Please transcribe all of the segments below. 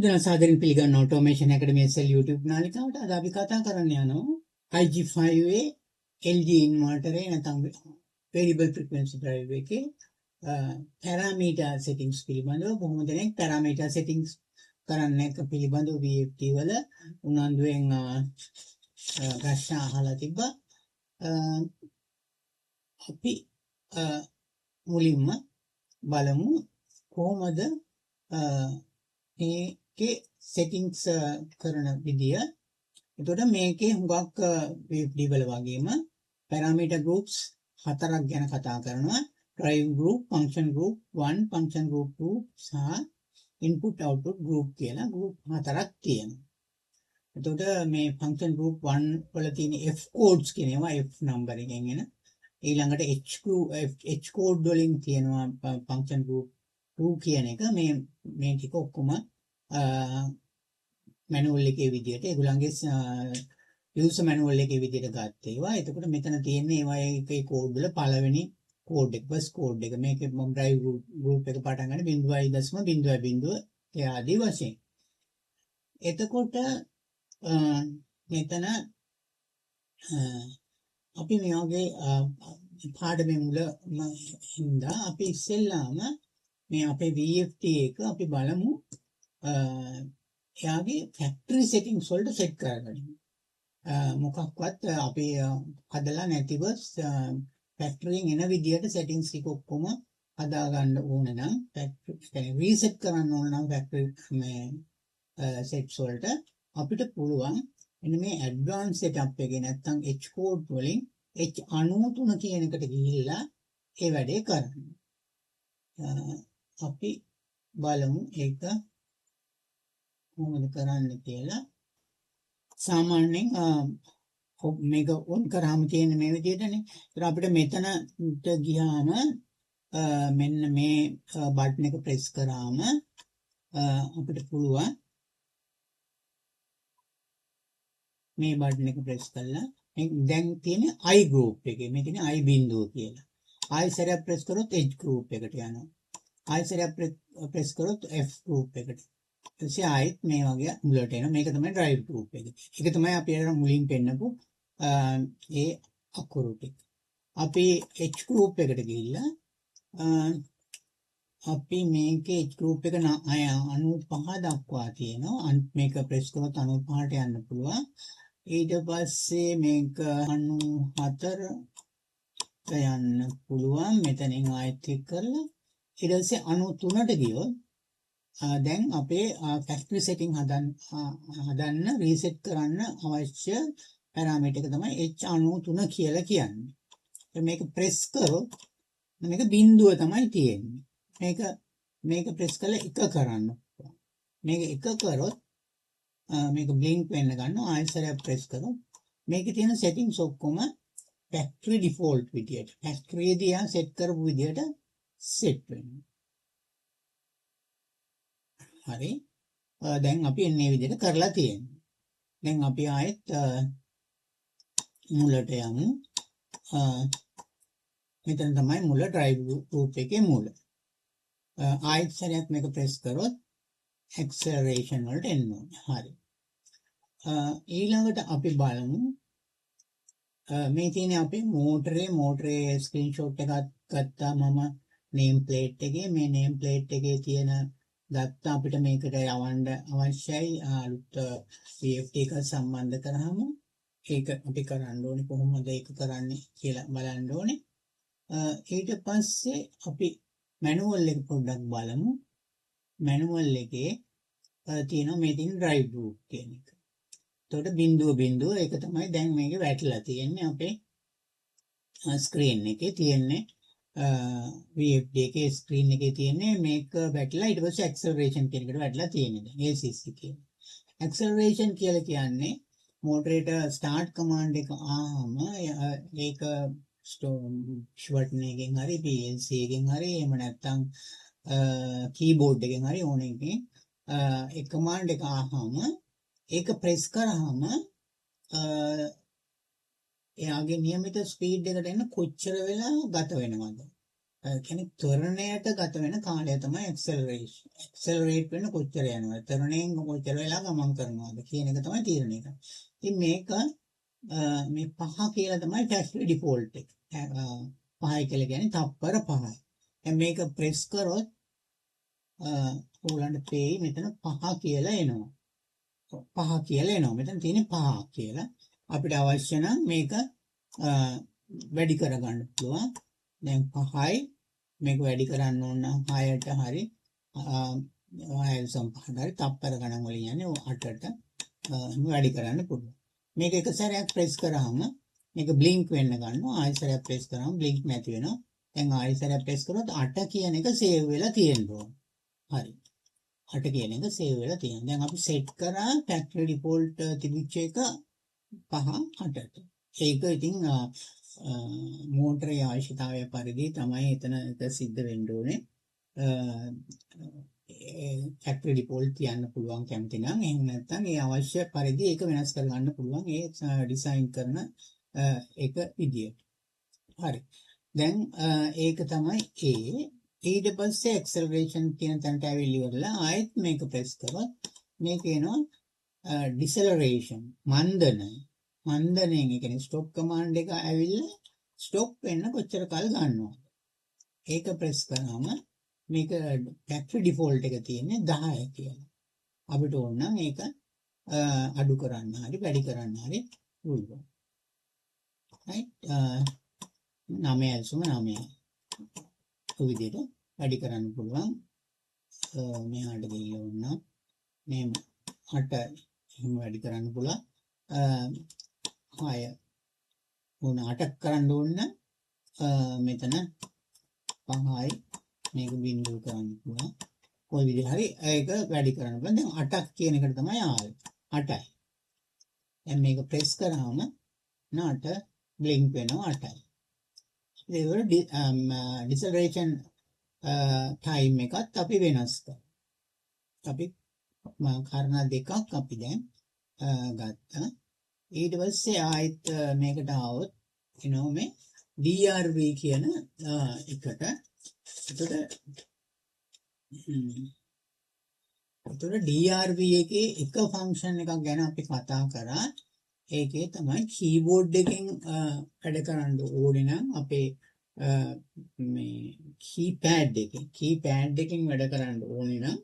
සියලු දෙනා සාදරයෙන් පිළිගන්න ඔටෝමේෂන් ඇකඩමි SL YouTube නාලිකාවට. අද අපි කතා කරන්න යනවා IG5A LG inverter එක නැත්නම් variable frequency drive එකේ පැරාමීටර් සෙටින්ග්ස් පිළිබඳව. බොහොම දෙනෙක් පැරාමීටර් සෙටින්ග්ස් කරන්න එක පිළිබඳව VFD වල උනන්දුවෙන් ප්‍රශ්න අහලා තිබ්බා. අපි මුලින්ම බලමු කොහොමද මේකේ සෙටින්ග්ස් කරන විදිය. එතකොට මේකේ හුඟක් VFD වල වගේම පැරාමීටර් ගෲප්ස් හතරක් ගැන කතා කරනවා. Drive group, function group 1, function group 2 සහ input output group කියලා ගෲප් හතරක් තියෙනවා. එතකොට මේ ෆන්ක්ෂන් ගෲප් 1 වල තියෙන F codes කියන ඒවා F number එකෙන් එන. ඊළඟට H group H code වලින් තියෙනවා ෆන්ක්ෂන් ගෲප් 2 කියන එක. මේ මේ ටික ඔක්කොම මැනුවල් එකේ විදියට ඒගොල්ලන්ගේ යූසර් මැනුවල් එකේ විදියට ගත්ත ඒවා. එතකොට මෙතන තියෙන්නේ ඒවා ඒකේ කෝඩ් වල පළවෙනි කෝඩ් එක, ෆස්ට් කෝඩ් එක. මේකේ මම ඩ්‍රයිව් ගෲප් එක පටන් ගන්න 0.0 ඒ ආදී වශයෙන්. එතකොට මෙතන අපි මේ වගේ පාඩමේ මුල හින්දා අපි ඉස්සෙල්ලාම මේ අපේ VFD එක අපි බලමු එයාගේ ෆැක්ටරි සෙටින්ග්ස් වලට සෙට් කරගන්න. මොකක්වත් අපි හදලා නැතිව ෆැක්ටරියෙන් එන විදියට සෙටින්ග්ස් ටික ඔක්කොම හදා ගන්න ඕන නම්, ෆැක්ටරි කියන්නේ රීසෙට් කරන්න ඕන නම් ෆැක්ටරි මේ සෙට්ස් වලට අපිට පුළුවන් මෙන්න මේ ඇඩ්වාන්ස් සෙටප් එකේ නැත්තම් H code වලින් H93 කියන එකට ගිහිල්ලා ඒ වැඩේ කරන්න. අපි බලමු ඒක කොහොමද කරන්න කියලා. සාමාන්‍යයෙන් මේක ඔන් කරාම තියෙන මේ විදිහටනේ. ඒතර අපිට මෙතනට ගියාම මෙන්න මේ බටන් එක ප්‍රෙස් කරාම අපිට පුළුවන් මේ බටන් එක ප්‍රෙස් කරලා මේ දැන් තියෙන I group එකේ මේ තියෙන I බිඳුව කියලා. ආයෙ සැරයක් ප්‍රෙස් කරොත් H group එකට යනවා. ආයෙ සැරයක් ප්‍රෙස් කරොත් F group එකට. ඊට පස්සේ ආයෙත් මේ වගේ මුලට එනවා. මේක තමයි ඩ්‍රයිව් ගෲප් එක. ඒක තමයි අපි අර මුලින් පෙන්නපු ඒ අකුරු ටික. අපි H group එකට ගිහිල්ලා අපි මේකේ H group එක 95 දක්වා තියෙනවා. මේක ප්‍රෙස් කරොත් 95ට යන්න පුළුවන්. ඊට පස්සේ මේක 94ට යන්න පුළුවන්. මෙතනින් ආයෙත් ක්ලික් කරලා ඊට පස්සේ 93ට ගියොත් දැන් අපේ ෆැක්ටරි සෙටින් හදන්න රීසෙට් කරන්න අවශ්‍ය පැරාමීටර් එක තමයි H93 කියලා කියන්නේ. මේක ප්‍රෙස් කරොත් මේක බිඳුව තමයි තියෙන්නේ. මේක මේක ප්‍රෙස් කරලා එක කරන්න පුළුවන්. මේක එක කරොත් මේක බ්ලින්ක් වෙන්න ගන්නවා. ආයෙ සැරයක් ප්‍රෙස් කරොත් මේකේ තියෙන සෙටින්ග්ස් ඔක්කොම ෆැක්ටරි ඩිෆෝල්ට් විදියට, ෆැක්ටරි එකේදී සෙට් කරපු විදියට සෙට් වෙනවා. හරි. දැන් අපි එන්නේ විදිහට කරලා තියෙනවා. දැන් අපි ආයෙත් මුලට යමු. මෙතන තමයි මුල ඩ්‍රයිව් ගෲප් එකේ මුල. ආයෙත් සැරයක් මේක ප්‍රෙස් කරොත් ඇක්සලරේෂන් වලට එන්න ඕනේ. හරි. ඊළඟට අපි බලමු මේ තියෙන අපේ මෝටරේ ස්ක්‍රීන්ෂොට් එකක් ගත්තා මම නේම් ප්ලේට් එකේ. මේ නේම් ප්ලේට් එකේ තියෙන දත්ත අපිට මේකට යවන්න අවශ්‍යයි. අලුත් VFD එක සම්බන්ධ කරාම ඒක අපි කරන්න ඕනේ කොහොමද ඒක කරන්නේ කියලා බලන්න ඕනේ. ඊට පස්සේ අපි මැනුවල් එක පොඩ්ඩක් බලමු. මැනුවල් එකේ තියෙනවා මේ තියෙන ඩ්‍රයිව් ගෲප් කියන එක. එතකොට බිඳුව බිඳුව ඒක තමයි දැන් මේකේ වැටලා තියෙන්නේ අපේ ස්ක්‍රීන් එකේ තියෙන්නේ VFD එකේ ස්ක්‍රීන් එකේ තියෙන්නේ මේක වැටලා ඊට පස්සේ ඇක්සලරේෂන් කියන එකට වැටලා තියෙන්නේ දැන් ACC කියන. ඇක්සලරේෂන් කියලා කියන්නේ මෝටරේට ස්ටාර්ට් කමාන්ඩ් එක ආවම ඒක බටන් එකෙන් හරි PLC එකෙන් හරි එහෙම නැත්නම් කීබෝඩ් එකෙන් හරි ඕන එකකින් ඒ කමාන්ඩ් එක ආවම ඒක ප්‍රෙස් කරාම එයාගේ නියමිත ස්පීඩ් එකට එන්න කොච්චර වෙලා ගත වෙනවද? කියන්නේ ත්වරණයට ගත වෙන කාලය තමයි ඇක්සලරේෂන්. ඇක්සලරේට් වෙන්න කොච්චර යනවද? ත්වරණයෙන් කොච්චර වෙලා ගමන් කරනවද කියන එක තමයි තීරණය කරන්නේ. ඉතින් මේක මේ 5 කියලා තමයි ෆැක්ටරි ඩිෆෝල්ට් එක. 5 කියලා කියන්නේ තප්පර 5යි. දැන් මේක ප්‍රෙස් කරොත් ඔයගොල්ලන්ට පේයි මෙතන 5 කියලා එනවා. 5 කියලා එනවා. මෙතන තියෙන්නේ 5 කියලා. අපිට අවශ්‍ය නම් මේක වැඩි කරගන්න පුළුවන්. දැන් 5යි මේක වැඩි කරන්න ඕන නම් 6ට හරි 6.5ට හරි තප්පර ගණන් වලින් යන්නේ 8ට වැඩි කරන්න පුළුවන්. මේක එක සැරයක් ප්‍රෙස් කරාම මේක බ්ලින්ක් වෙන්න ගන්නවා. ආයෙ සැරයක් ප්‍රෙස් කරාම බ්ලින්ක් නැති වෙනවා. දැන් ආයෙ සැරයක් ප්‍රෙස් කරොත් 8 කියන එක සේව් වෙලා තියෙන්න ඕන. හරි. 8 කියන එක සේව් වෙලා තියෙනවා. දැන් අපි සෙට් කරා ෆැක්ටරි ඩිෆෝල්ට් තිබිච්ච එක 5 8ට. ඒක ඉතින් මෝටරේ අවශ්‍යතාවය පරිදි තමයි එතන එක සිද්ධ වෙන්න ඕනේ. ෆැක්ටරි ඩිෆෝල්ට් තියන්න පුළුවන් කැමති නම්, එහෙම නැත්නම් ඒ අවශ්‍ය පරිදි ඒක වෙනස් කරගන්න පුළුවන් ඒ ඩිසයින් කරන එක විදියට. හරි. දැන් ඒක තමයි ඒ. ඊට පස්සේ ඇක්සලරේෂන් කියන තැනට ඇවිල්ලි ඉවරලා ආයෙත් මේක ප්‍රෙස් කරොත් මේක එනවා ඩිසලරේෂන්, මන්දනය. මන්දනයෙන් ඒ කියන්නේ ස්ටොප් කමාන්ඩ් එක ඇවිල්ලා ස්ටොප් වෙන්න කොච්චර කල් ගන්නවද? ඒක ප්‍රෙස් කරාම මේක ෆැක්ටරි ඩිෆෝල්ට් එක තියෙන්නේ 10 කියලා. අපිට ඕන නම් ඒක අඩු කරන්න හරි වැඩි කරන්න හරි පුළුවන්. රයිට්, 9.9 ඔය විදිහට වැඩි කරන්න පුළුවන්. මෙහාට ගිහිල්ලා ඕන නම් මෙහෙම 8 එහෙම වැඩි කරන්න පුළුවන්. 6 ඕන 8ක් කරන්න ඕන නම් මෙතන 5යි මේක බිංදුව කරන්න පුළුවන්. කොයි විදිහ හරි ඒක වැඩි කරන්න පුළුවන්. දැන් 8ක් කියන එකට තමයි ආවේ. 8යි. දැන් මේක ප්‍රෙස් කරාම 8 බ්ලින්ක් වෙනවා 8යි. ඒවල ඩිසලරේෂන් ටයිම් එකත් අපි වෙනස් කරා. අපි කාරණා දෙකක් අපි දැන් ගත්තා. ඊට පස්සේ ආයෙත් මේකට ආවොත් එනවා මේ DRV කියන එකට. එතකොට DRV එකේ එක ෆන්ක්ෂන් එකක් ගැන අපි කතා කරා. ඒකේ තමයි කීබෝඩ් එකෙන් වැඩ කරන්න ඕනේ නම් අපේ මේ කීපෑඩ් එකෙන් වැඩ කරන්න ඕනේ නම්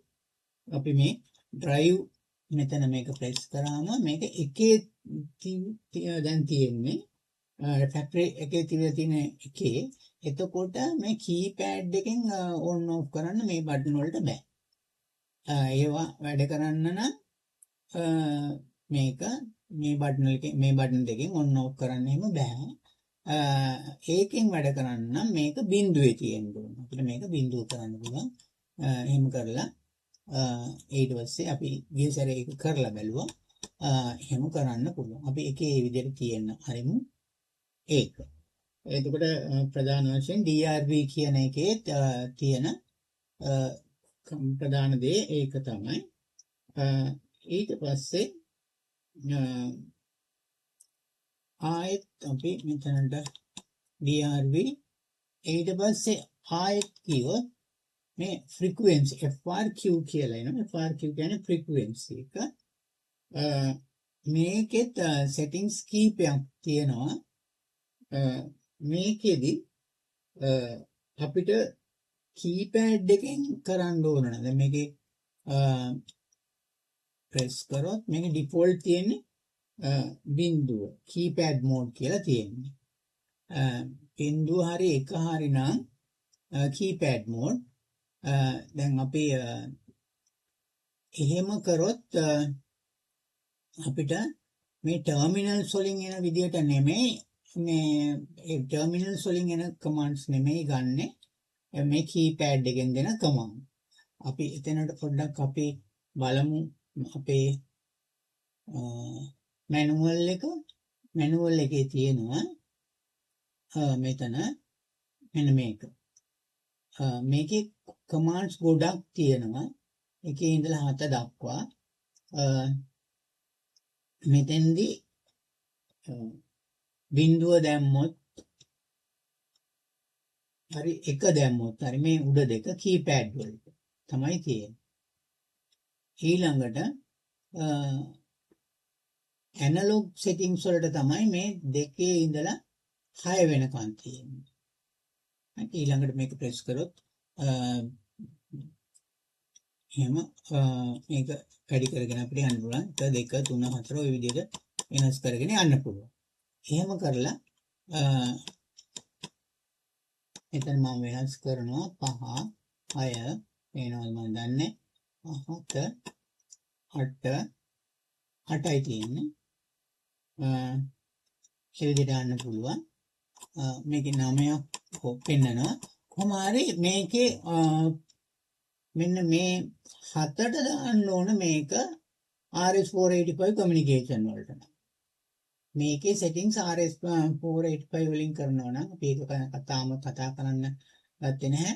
අපි මේ ඩ්‍රයිව් මෙතන මේක ප්‍රෙස් කරාම මේක එකේ දැන් තියෙන්නේ ෆැක්ටරි එකේ තිබිලා තියෙන එකේ. එතකොට මේ කීපෑඩ් එකෙන් ඔන් ඔෆ් කරන්න මේ බටන් වලට බෑ. ඒවා වැඩ කරන්න නම් මේක මේ බටන් එකෙන් මේ බටන් දෙකෙන් ඔන් ඔෆ් කරන්න එහෙම බෑ. ඒකෙන් වැඩ කරන්න නම් මේක බිඳුවේ තියෙන්න ඕන. අපිට මේක බිඳුව කරන්න පුළුවන්. එහෙම කරලා ඊට පස්සේ අපි ගිය සැරේ ඒක කරලා බැලුවා. එහෙම කරන්න පුළුවන්. අපි එකේ ඒ විදිහට තියෙන්න හරිමු ඒක. එතකොට ප්‍රධාන වශයෙන් DRV කියන එකේ තියෙන ප්‍රධාන දේ ඒක තමයි. ඊට පස්සේ ආයෙත් අපි මෙතනට DRV ඊට පස්සේ ආයෙත් කිව්වොත් මේ ෆ්‍රීකවෙන්සි FRQ කියලා එනවා. FRQ කියන්නේ ෆ්‍රීකවෙන්සි එක. මේකෙත් සෙටින්ග්ස් කීපයක් තියෙනවා. මේකෙදි අපිට කීපෑඩ් එකෙන් කරන්න ඕන නම් දැන් මේකේ ප්‍රෙස් කරොත් මේකේ ඩිෆෝල්ට් තියෙන්නේ බිංදුව කීපෑඩ් මෝඩ් කියලා තියෙන්නේ. බිංදුව හරි එක හරි නම් කීපෑඩ් මෝඩ්. දැන් අපි එහෙම කරොත් අපිට මේ ටර්මිනල්ස් වලින් එන විදියට නෙමෙයි, මේ ඒ ටර්මිනල්ස් වලින් එන කමාන්ඩ්ස් නෙමෙයි ගන්නෙ, මේ කීපෑඩ් එකෙන් දෙන කමාන්ඩ්. අපි එතනට පොඩ්ඩක් අපි බලමු අපේ මැනුවල් එක. මැනුවල් එකේ තියෙනවා මෙතන මෙන්න මේක. මේකේ කමාන්ඩ්ස් ගොඩක් තියෙනවා. එකේ ඉඳලා 7 දක්වා. මෙතෙන්දී බිංදුව දැම්මොත් හරි එක දැම්මොත් හරි මේ උඩ දෙක කීපෑඩ් වලට තමයි තියෙන්නේ. ඊළඟට ඇනලොග් සෙටින්ග්ස් වලට තමයි මේ දෙකේ ඉඳලා 6 වෙනකන් තියෙන්නේ. ඊළඟට මේක ප්‍රෙස් කරොත් එහෙම මේක වැඩි කරගෙන අපිට යන්න පුළුවන්. 1 2 3 4 ඔය විදිහට වෙනස් කරගෙන යන්න පුළුවන්. එහෙම කරලා මෙතන මම වෙනස් කරනවා 5 6 පේනවද මම දන්නේ 7 8 8යි තියෙන්නේ. ඒ විදිහට යන්න පුළුවන්. මේකේ 9ක් පෙන්නනවා. කොහොම හරි මේකේ මෙන්න මේ 7ට දාන්න ඕන මේක RS485 communication වලට නම්. මේකේ settings RS485 වලින් කරනවා නම් අපි ඒක තාම කතා කරන්න ගත්තේ නැහැ.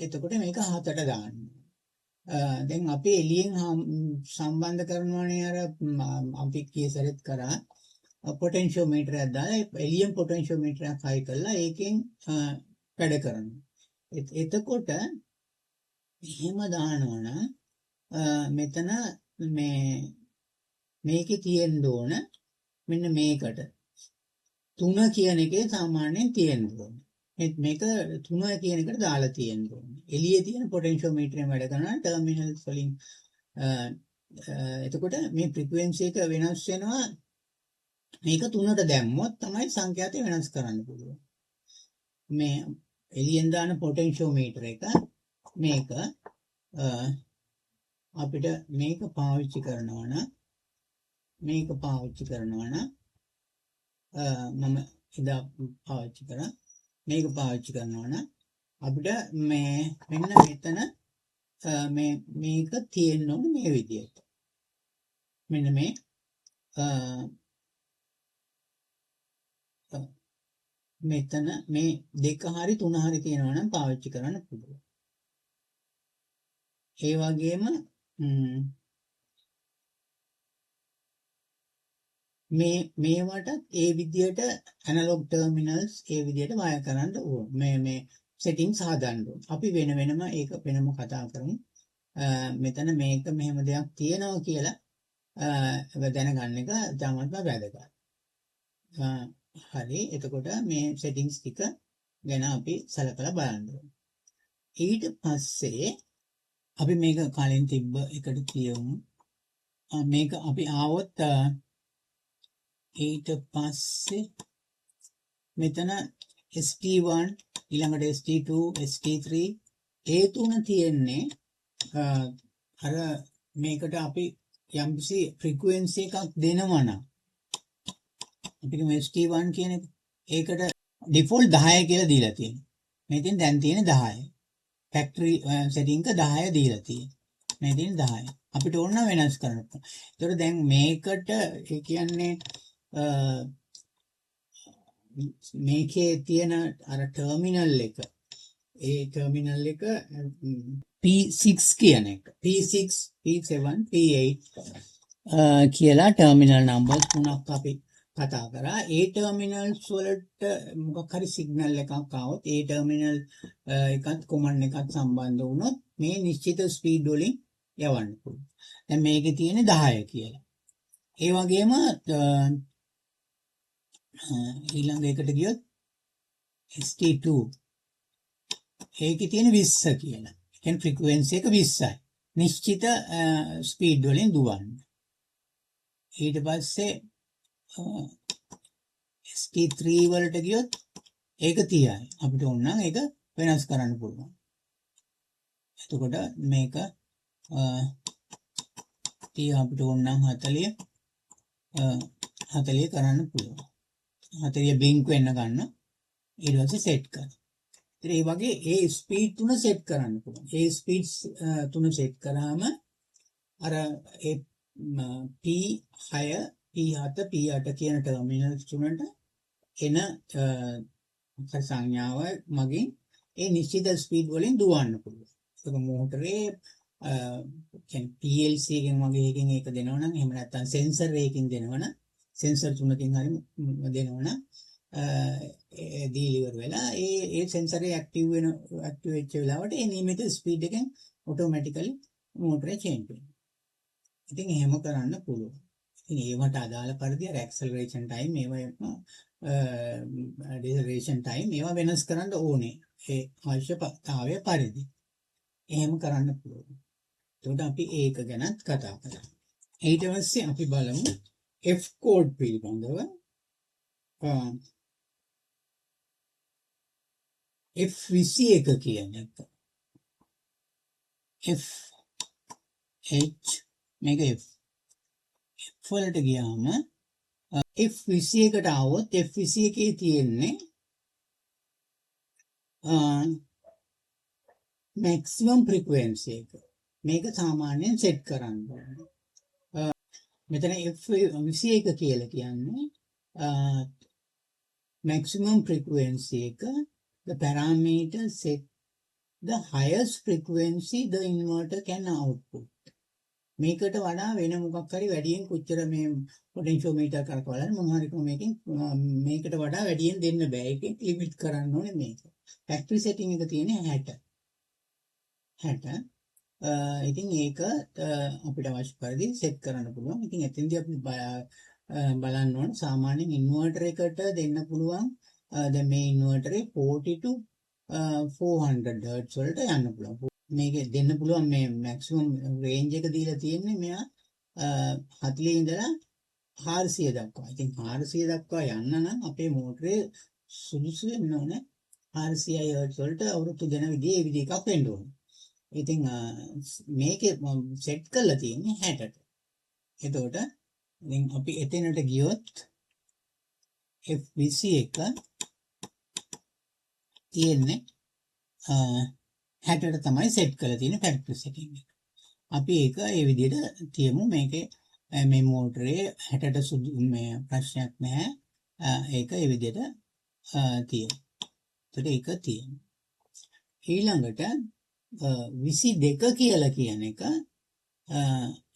එතකොට මේක 7ට දාන්න. දැන් අපි එළියෙන් සම්බන්ධ කරනවානේ අර අපි කී සැරෙත් කරා පොටෙන්ෂියෝමීටර් එකක් දාලා එළියෙන් පොටෙන්ෂියෝමීටර් එකක් හයි කරලා ඒකෙන් වැඩ කරනවා. එතකොට එහෙම දානවා නම් මෙතන මේ මේකේ තියෙන්න ඕන මෙන්න මේකට 3 කියන එකේ සාමාන්‍යයෙන් තියෙන්න ඕන. මේක 3 කියන එකට දාලා තියෙන්න ඕන. එළියේ තියෙන පොටෙන්ෂියෝමීටරෙන් වැඩ කරනවා ටර්මිනල්ස් වලින්. එතකොට මේ ෆ්‍රීකවෙන්සි එක වෙනස් වෙනවා. මේක 3ට දැම්මොත් තමයි සංඛ්‍යාතය වෙනස් කරන්න පුළුවන්. මේ එළියෙන් දාන පොටෙන්ෂියෝමීටර එක මේක අපිට මේක පාවිච්චි කරනවා නම් මම එදා පාවිච්චි කරා මේක පාවිච්චි කරනවා නම් අපිට මේ මෙන්න මෙතන මේ මේක තියෙන්න ඕන මේ විදියට. මෙන්න මේ මෙතන මේ දෙක හරි තුන හරි තියෙනවා නම් පාවිච්චි කරන්න පුළුවන්. ඒ වගේම මේ මේවටත් ඒ විදියට ඇනලොග් ටර්මිනල්ස් ඒ විදියට වයර් කරන්න ඕන. මේ මේ සෙටින්ග්ස් හදන්න ඕන. අපි වෙන වෙනම ඒක වෙනම කතා කරමු. මෙතන මේක මෙහෙම දෙයක් තියෙනවා කියලා දැනගන්න එක ඉතාමත්ම වැදගත්. හරි, එතකොට මේ සෙටින්ග්ස් ටික ගැන අපි සලකලා බලන්න ඕන. ඊට පස්සේ අපි මේක කලින් තිබ්බ එකට කියමු. මේක අපි ආවොත් ඊට පස්සේ මෙතන ST1 ඊළඟට ST2 ST3 ඒ තුන තියෙන්නේ අර මේකට අපි යම්කිසි ෆ්‍රීකවෙන්සි එකක් දෙනවා නම් අපි කියමු ST1 කියන එක ඒකට ඩිෆෝල්ට් 10 කියලා දීලා තියෙනවා. මේ තියෙන දැන් තියෙන 10. ෆැක්ටරි සෙටින්ග් එක 10 දීලා තියෙනවා. මේ තියෙන 10. අපිට ඕන නම් වෙනස් කරන්න පුළුවන්. ඒතකොට දැන් මේකට ඒ කියන්නේ මේකේ තියෙන අර ටර්මිනල් එක ඒ ටර්මිනල් එක P6 කියන එක P6 P7 P8 කියලා ටර්මිනල් නම්බර් තුනක් අපි කතා කරා. ඒ ටර්මිනල්ස් වලට මොකක් හරි සිග්නල් එකක් ආවොත් ඒ ටර්මිනල් එකත් කොමන් එකත් සම්බන්ධ වුණොත් මේ නිශ්චිත ස්පීඩ් වලින් යවන්න පුළුවන්. දැන් මේකේ තියෙන්නේ 10 කියලා. ඒ වගේම ඊළඟ එකට ගියොත් ST2 ඒකේ තියෙන 20 කියලා. ඒ කියන්නේ ෆ්‍රීකවෙන්සි එක 20යි. නිශ්චිත ස්පීඩ් වලින් දුවන්න. ඊට පස්සේ ST3 වලට ගියොත් ඒක 30යි. අපිට ඕන නම් ඒක වෙනස් කරන්න පුළුවන්. එතකොට මේක 30 අපිට ඕන නම් 40 40 කරන්න පුළුවන්. 40 බ්ලින්ක් වෙන්න ගන්න. ඊට පස්සේ සෙට් කරන්න. ඉතින් ඒ වගේ ඒ ස්පීඩ් තුන සෙට් කරන්න පුළුවන්. ඒ ස්පීඩ්ස් තුන සෙට් කරාම අර ඒ P6 P7 P8 කියන ටර්මිනල්ස් තුනට එන සංඥාව මගින් ඒ නිශ්චිත ස්පීඩ් වලින් දුවන්න පුළුවන්. ඒක මෝටරේ කියන්නේ PLC එකෙන් වගේ එකකින් ඒක දෙනවා නම් එහෙම නැත්නම් සෙන්සර් එකකින් දෙනවා නම් සෙන්සර් තුනකින් හරි දෙනවා නම් දීලා ඉවර වෙලා ඒ ඒ සෙන්සර් එක ඇක්ටිව් වෙන ඇක්ටිව් වෙච්ච වෙලාවට ඒ නියමිත ස්පීඩ් එකෙන් ඔටෝමැටිකලි මෝටරේ චේන්ජ් වෙනවා. ඉතින් එහෙම කරන්න පුළුවන්. ඉතින් ඒවට අදාළ පරිදි අර ඇක්සලරේෂන් ටයිම් ඒවා ඩිසලරේෂන් ටයිම් ඒවා වෙනස් කරන්න ඕනේ. ඒ අවශ්‍යතාවය පරිදි. එහෙම කරන්න පුළුවන්. එතකොට අපි ඒක ගැනත් කතා කරා. ඊට පස්සේ අපි බලමු F code පිළිබඳව. F21 කියන එක. F H මේක F F වලට ගියාම F21ට ආවොත් F21 තියෙන්නේ මැක්සිමම් ෆ්‍රීකවෙන්සි එක. මේක සාමාන්‍යයෙන් සෙට් කරන්න ඕනේ. මෙතන F21 කියලා කියන්නේ මැක්සිමම් ෆ්‍රීකවෙන්සි එක, the parameter set the highest frequency the inverter can output. මේකට වඩා වෙන මොකක් හරි වැඩියෙන් කොච්චර මේ පොටෙන්ෂියෝමීටර් කරකවලා මොන හරි ක්‍රමයකින් මේකට වඩා වැඩියෙන් දෙන්න බෑ. ඒකෙන් ලිමිට් කරන්න ඕනේ මේක. ෆැක්ටරි සෙටින් එක තියෙන්නේ 60. 60. ඉතින් ඒක අපිට අවශ්‍ය පරිදි සෙට් කරන්න පුළුවන්. ඉතින් එතෙන්දී අපි බලන්න ඕන සාමාන්‍යයෙන් ඉන්වර්ටර් එකට දෙන්න පුළුවන්. දැන් මේ ඉන්වර්ටරේ 40 to 400 hertz වලට යන්න පුළුවන්. මේක දෙන්න පුළුවන් මේ මැක්සිමම් රේන්ජ් එක දීලා තියෙන්නේ මෙයා 40 ඉඳලා 400 දක්වා. ඉතින් 400 දක්වා යන්න නම් අපේ මෝටරේ සුදුසු වෙන්න ඕනේ 400 හර්ට්ස් වලට අවුරුදු දෙන විදිහේ ඒ විදිහ එකක් වෙන්න ඕනේ. ඉතින් මේකේ සෙට් කරලා තියෙන්නේ 60ට. එතකොට ඉතින් අපි එතනට ගියොත් F21 තියෙන්නේ 60ට තමයි සෙට් කරලා තියෙන්නේ ෆැක්ටරි සෙටින් එක. අපි ඒක ඒ විදිහට තියමු. මේකේ මේ මෝටරේ 60ට සුදු මේ ප්‍රශ්නයක් නැහැ. ඒක ඒ විදිහට තියමු. එතකොට ඒක තියමු. ඊළඟට 22 කියලා කියන එක,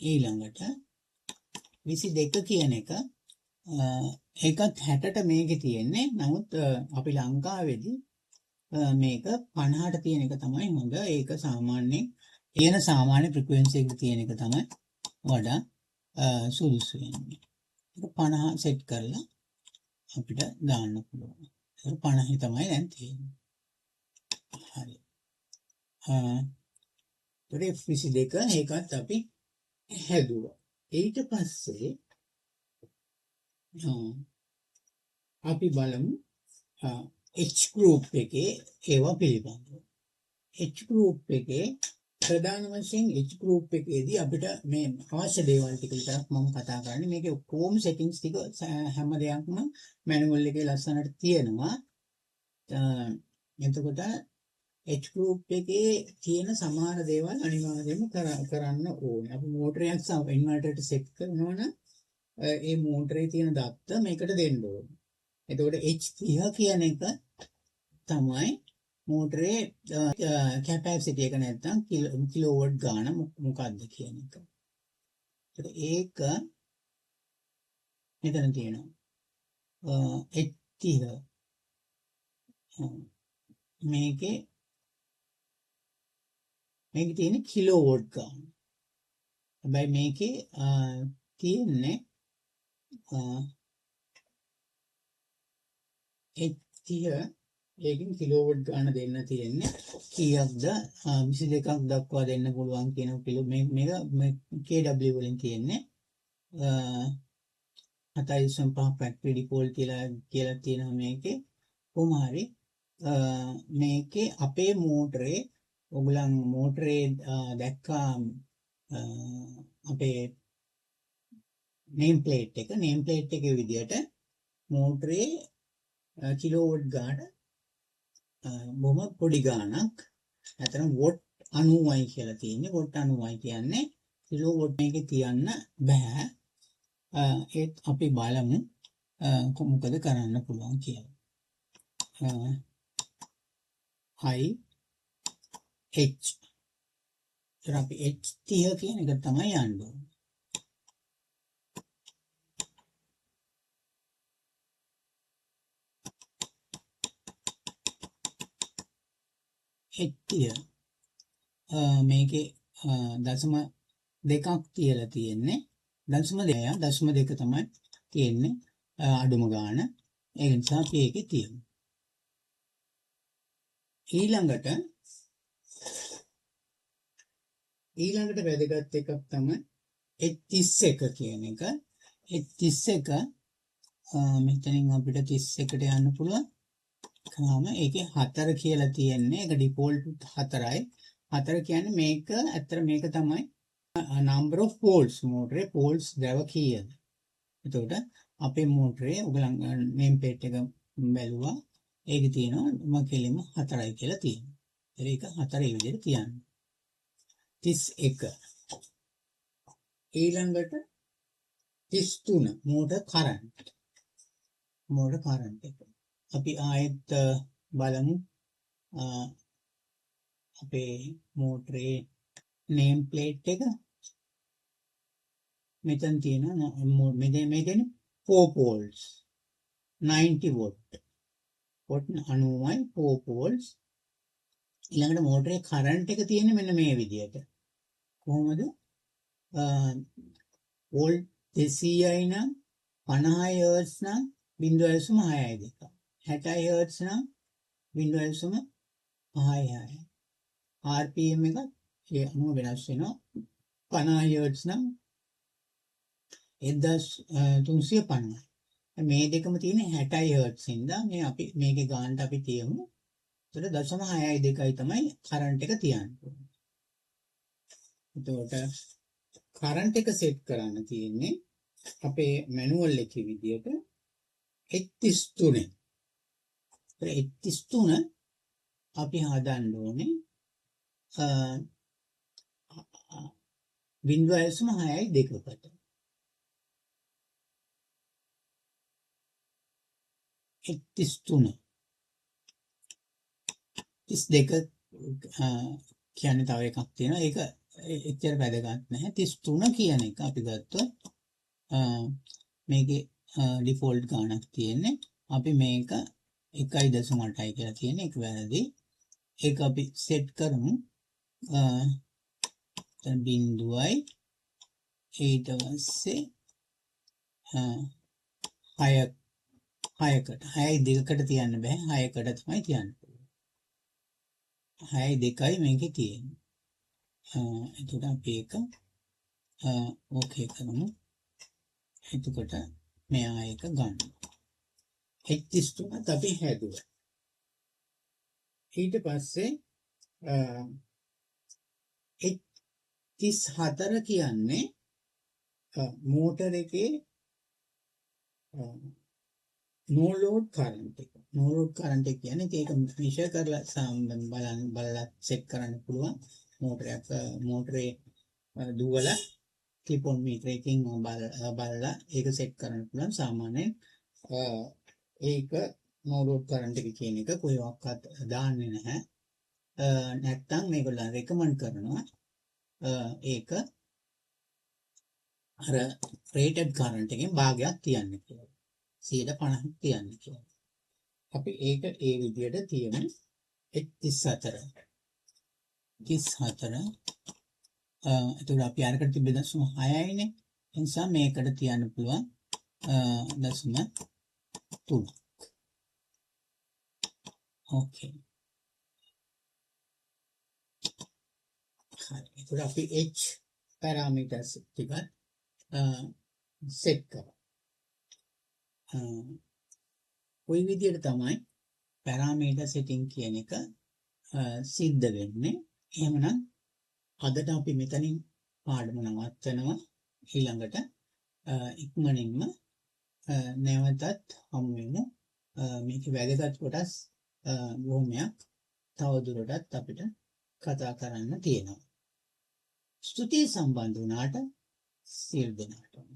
ඊළඟට 22 කියන එක ඒකත් 60ට මේකේ තියෙන්නේ. නමුත් අපි ලංකාවේදී මේක 50ට තියෙන එක තමයි හොඳ. ඒක සාමාන්‍යයෙන් තියෙන සාමාන්‍ය ෆ්‍රීකවෙන්සි එක තියෙන එක තමයි වඩා සුදුසු වෙන්නේ. ඒක 50 සෙට් කරලා අපිට දාන්න පුළුවන්. ඒක 50 තමයි දැන් තියෙන්නේ. හරි. ඒතර F22 ඒකත් අපි හැදුවා. ඊට පස්සේ අපි බලමු H group එකේ ඒවා පිළිබඳව. H group එකේ ප්‍රධාන වශයෙන් H group එකේදී අපිට මේ අවශ්‍ය දේවල් ටික විතරක් මම කතා කරන්නේ. මේකේ ඔක්කොම සෙටින්ග්ස් ටික හැම දෙයක්ම මැනුවල් එකේ ලස්සනට තියෙනවා. එතකොට H group එකේ තියෙන සමහර දේවල් අනිවාර්යයෙන්ම කරන්න ඕනේ. අපි මෝටරයක් ඉන්වර්ටර් එකට සෙට් කරනවා නම් ඒ මෝටරේ තියෙන දත්ත මේකට දෙන්න ඕනේ. එතකොට H30 කියන එක තමයි මෝටරේ කැපැසිටි එක නැත්නම් කිලෝවොට් ගාන මොකක්ද කියන එක. එතකොට ඒක මෙතන තියෙනවා. H30 මේකේ මේකේ තියෙන කිලෝවොට් ගාන. හැබැයි මේකේ තියෙන්නේ H30 ඒකෙන් කිලෝවොට් ගාන දෙන්න තියෙන්නේ කීයක්ද 22ක් දක්වා දෙන්න පුළුවන් කියන කිලෝ මේක මේ KW වලින් තියෙන්නේ 7.5 ෆැක්ටරි ඩිෆෝල්ට් කියලා තියෙනවා මේකේ. කොහොම හරි මේකේ අපේ මෝටරේ ඔයගොල්ලන් මෝටරේ දැක්කා අපේ නේම් ප්ලේට් එක, නේම් ප්ලේට් එකේ විදියට මෝටරේ කිලෝවොට් ගාන බොහොම පොඩි ගාණක්. නැත්නම් what 90යි කියලා තියෙන්නේ. What 90යි කියන්නේ කිලෝවොට් මේකේ තියන්න බෑ. ඒත් අපි බලමු මොකද කරන්න පුළුවන් කියලා. I H. ඒතර අපි H30 කියන එක තමයි යන්න ඕනේ. H මේකේ දශම දෙකක් තියලා තියෙන්නේ. දශම දෙක දශම දෙක තමයි තියෙන්නේ අඩුම ගාන. ඒ නිසා අපි ඒකේ තියමු. ඊළඟට වැදගත් එකක් තමයි H31 කියන එක. H31 මෙතනින් අපිට 31ට යන්න පුළුවන්. කම ඒකේ 4 කියලා තියෙන්නේ. ඒක ඩිෆෝල්ට් 4යි. 4 කියන්නේ මේක ඇත්තට මේක තමයි number of poles මෝටරේ poles දැව කීයද. එතකොට අපේ මෝටරේ ඔයගලන් නේම් ප්ලේට් එක බැලුවා. ඒකේ තියෙනවා මම කෙලින්ම 4යි කියලා තියෙනවා. ඒක 4 ඒ විදිහට තියන්න. 31 ඊළඟට 33 මෝටර් කරන්ට්. මෝටර් කරන්ට් එක. අපි ආයෙත් බලමු අපේ මෝටරේ නේම් ප්ලේට් එක. මෙතන තියෙනවා මේ තියෙන්නේ 4 poles 90 watt. Watt 90යි 4 poles. ඊළඟට මෝටරේ කරන්ට් එක තියෙන්නේ මෙන්න මේ විදියට. කොහොමද? වෝල්ට් 200යි නම් 50 හර්ට්ස් නම් 0.62. 60 හර්ට්ස් නම් 0.56. RPM එක ඒ අනුව වෙනස් වෙනවා. 50 හර්ට්ස් නම් 1350. මේ දෙකම තියෙන්නේ 60 හර්ට්ස් හින්දා මේ අපි මේකේ ගානට අපි තියමු. එතකොට 0.62 තමයි කරන්ට් එක තියන්න ඕනේ. එතකොට කරන්ට් එක සෙට් කරන්න තියෙන්නේ අපේ මැනුවල් එකේ විදියට H33. H33 අපි හදන්න ඕනේ 0.62කට. H33 32 කියන්නේ තව එකක් තියෙනවා. ඒක එච්චර වැදගත් නැහැ. 33 කියන එක අපි ගත්තොත් මේකේ ඩිෆෝල්ට් ගාණක් තියෙන්නේ. අපි මේක 1.8යි කියලා තියෙන එක වැරදි. ඒක අපි සෙට් කරමු. දැන් බිංදුවයි ඊට පස්සේ 6කට 6යි 2කට තියන්න බෑ. 6කට තමයි තියන්න පුළුවන්. 6යි 2යි මේකේ තියෙන්නේ. එතකොට අපි ඒක ඕකේ කරමු. එතකොට මෙයා ඒක ගන්නවා. H33 අපි හැදුවා. ඊට පස්සේ H34 කියන්නේ මෝටර් එකේ නෝ ලෝඩ් කරන්ට් එක. නෝ ලෝඩ් කරන්ට් එක කියන්නේ ඒක මෙෂර් කරලා බලලා සෙට් කරන්න පුළුවන්. මෝටරයක් මෝටරේ දුවලා ක්ලිප් ඔන් මීටර් එකකින් බලලා ඒක සෙට් කරන්න පුළුවන්. සාමාන්‍යයෙන් ඒක නෝ ලෝඩ් කරන්ට් එක කියන එක කොහෙවත් දාන්නේ නැහැ. නැත්තම් මේගොල්ලන් රෙකමන්ඩ් කරනවා ඒක අර රේටඩ් කරන්ට් එකෙන් භාගයක් තියන්න කියලා. 50% තියන්න කියලා. අපි ඒක ඒ විදිහට තියමු. H34 34 එතකොට අපි අරකට තිබ්බ 0.6යිනේ. ඒ නිසා මේකට තියන්න පුළුවන් 0.3. ඕකේ. හරි. එතකොට අපි H parameters ටිකත් සෙට් කරා. ඔය විදිහට තමයි පැරාමීටර් සෙටින් කියන එක සිද්ධ වෙන්නේ. එහෙමනම් අදට අපි මෙතනින් පාඩම නවත්තනවා. ඊළඟට ඉක්මනින්ම නැවතත් හමු වෙමු. මේකේ වැදගත් කොටස් බොහොමයක් තවදුරටත් අපිට කතා කරන්න තියෙනවා. ස්තුතියි සම්බන්ධ වුණාට සියලු දෙනාටම.